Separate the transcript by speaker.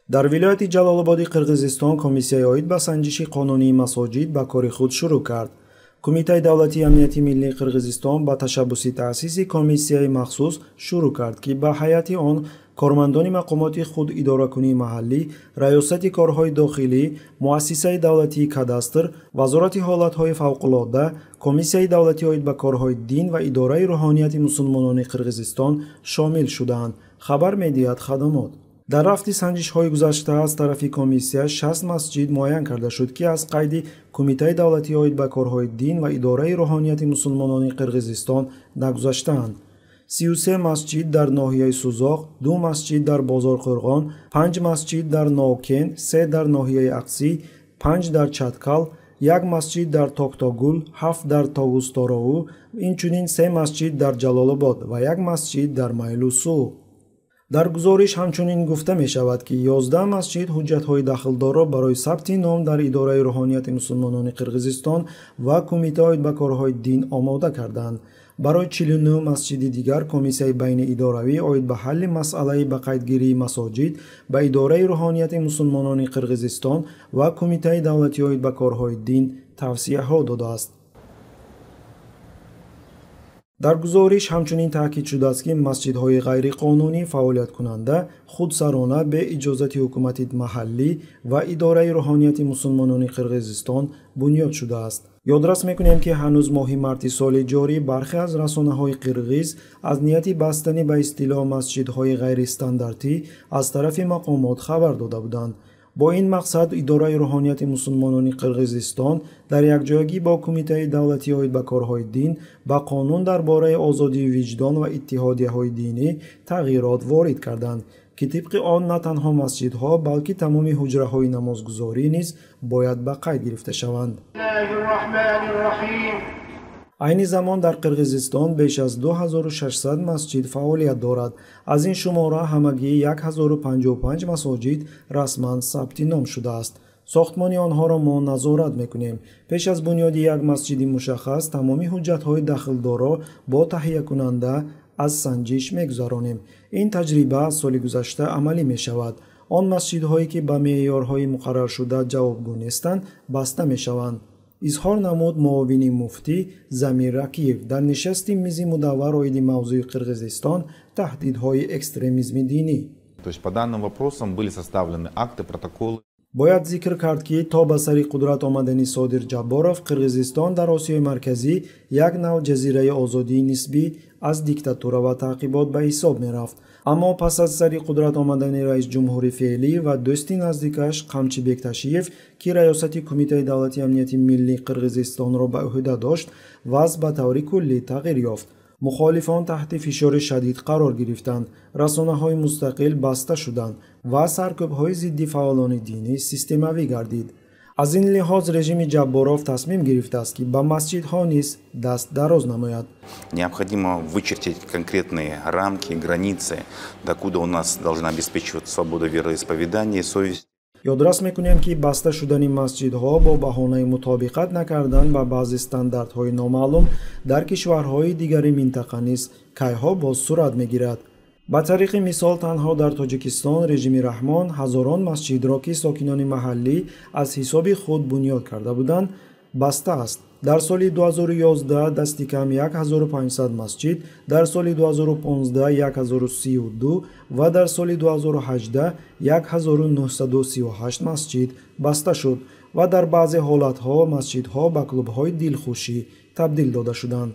Speaker 1: Дар вилояти Ҷалолободи Қирғизистон комиссияи оид ба санҷиши қонунии масоҷид ба кори худ шурӯъ кард. Кумитаи давлатии амнияти миллии Қирғизистон ба ташаббуси таъсиси комиссияи махсус шурӯъ кард, ки ба ҳайати он кормандони мақомоти худидоракунии маҳаллӣ, раёсати корҳои дохилӣ, муассисаи давлатии кадастр, вазорати ҳолатҳои фавқулодда, комиссияи давлатӣ оид ба корҳои дин ва идораи рӯҳонияти мусулмонони Қирғизистон шомил шудаанд, хабар медиҳад хадамот. Дар рафти санҷишҳои гузашта аз тарафи комиссия 60 масҷид муайян карда шуд, ки аз қайди Кумитаи давлатӣ оид ба корҳои дин ва идораи рӯҳонияти мусулмонони Қирғизистон нагузаштаанд. 33 масҷид дар ноҳияи Сузоқ, 2 масҷид дар Бозорқӯрғон, 5 масҷид дар Нокен, 3 дар ноҳияи Ақсӣ, 5 дар Чаткал, 1 масҷид дар Токтогул, 7 дар Тогустороу, инчунин 3 масҷид дар Ҷалолобод ва 1 масҷид дар Майлусу. Дар гузориш ҳамчунин гуфта мешавад, ки 11 масҷид ҳуҷҷатҳои дахлдорро барои сабти ном дар идораи рӯҳонияти мусулмонони Қирғизистон ва кумита оид ба корҳои дин омода карданд. Барои 49 масҷиди дигар комиссияи байниидоравӣ оид ба ҳалли масъалаи ба қайдгирии масоҷид ба идораи рӯҳонияти мусулмонони Қирғизистон ва кумитаи давлатӣ оид ба корҳои дин тавсияҳо додааст. Дар гузориш ҳамчунин таъкид шудааст, ки масҷидҳои ғайриқонунӣ фаъолияткунанда худсарона бе иҷозати ҳукумати маҳаллӣ ва идораи рӯҳонияти мусулмонони Қирғизистон бунёд шудааст. Ёдрас мекунем, ки ҳанӯз моҳи марти соли ҷорӣ бархе аз расонаҳои қирғиз аз нияти бастани ба истилоҳ масҷидҳои ғайристандартӣ аз тарафи мақомот хабар дода буданд. Бо ин мақсад идораи рӯҳонияти мусулмонони Қирғизистон дар якҷоягӣ бо Кумитаи давлатӣ оид ба корҳои дин ба қонун дар бораи озодии виҷдон ва иттиҳодияҳои динӣ тағйирот ворид карданд, ки тибқи он на танҳо масҷидҳо, балки тамоми ҳуҷраҳои намозгузорӣ низ бояд ба қайд гирифта шаванд. Айни замон дар Қирғизистон беш аз 2600 масҷид фаъолият дорад. Аз ин шумора ҳамагӣ 1055 масоҷид расман сабти ном шудааст. Сохтмони онҳоро мо назорат мекунем. Пеш аз бунёди як масҷиди мушаххас тамоми ҳуҷҷатҳои дахлдорро бо таҳиякунанда аз санҷиш мегузаронем. Ин таҷриба аз соли гузашта амалӣ мешавад. Он масҷидҳое, ки ба меъёрҳои муқарраршуда ҷавобгӯ нестанд, баста мешаванд. Изҳор намуд муовини муфтӣ Замир Ракиев дар нишасти мизи мудаввар оиди мавзӯи Қирғизистон таҳдидҳои экстремизми динӣ.
Speaker 2: То есть по данным вопросам были составлены акты, протоколы.
Speaker 1: Бояд зикр кард, ки то ба сари қудрат омадани Содир Ҷабборов Қирғизистон дар Осиёи Марказӣ як нав ҷазираи озодии нисбӣ аз диктатура ва таъқибот ба ҳисоб мерафт. Аммо пас аз сари қудрат омадани раисҷумҳури феълӣ ва дӯсти наздикаш Қамчибек Ташиев, ки раёсати Кумитаи давлатии амнияти миллии Қирғизистонро ба ӯҳда дошт, вазъ ба таври куллӣ тағйир ёфт. Мухолифон таҳти фишори шадид қарор гирифтанд, расонаҳои мустақил баста шуданд ва саркӯбҳои зидди фаъолони динӣ системавӣ гардид. Аз ин лиҳоз режими Ҷабборов тасмим гирифтааст, ки ба масҷидҳо низ даст дароз намояд.
Speaker 2: Необходимо вычертить конкретные рамки, границы, докуда у нас должна обеспечиваться свобода вероисповедания и совесть.
Speaker 1: Ёдрас мекунем, ки баста шудани масҷидҳо бо баҳонаи мутобиқат накардан ба баъзе стандартҳои номаълум дар кишварҳои дигари минтақа низ кайҳо боз сурат мегирад. Ба тариқи мисол танҳо дар Тоҷикистон режими Раҳмон ҳазорон масҷидро, ки сокинони маҳаллӣ аз ҳисоби худ бунёд карда буданд, баста аст. Дар соли 2011 дасти кам 1500 масҷид, дар соли 2015 1032 ва дар соли 2018 1938 масҷид баста шуд ва дар баъзе ҳолатҳо масҷидҳо ба клубҳои дилхушӣ табдил дода шуданд.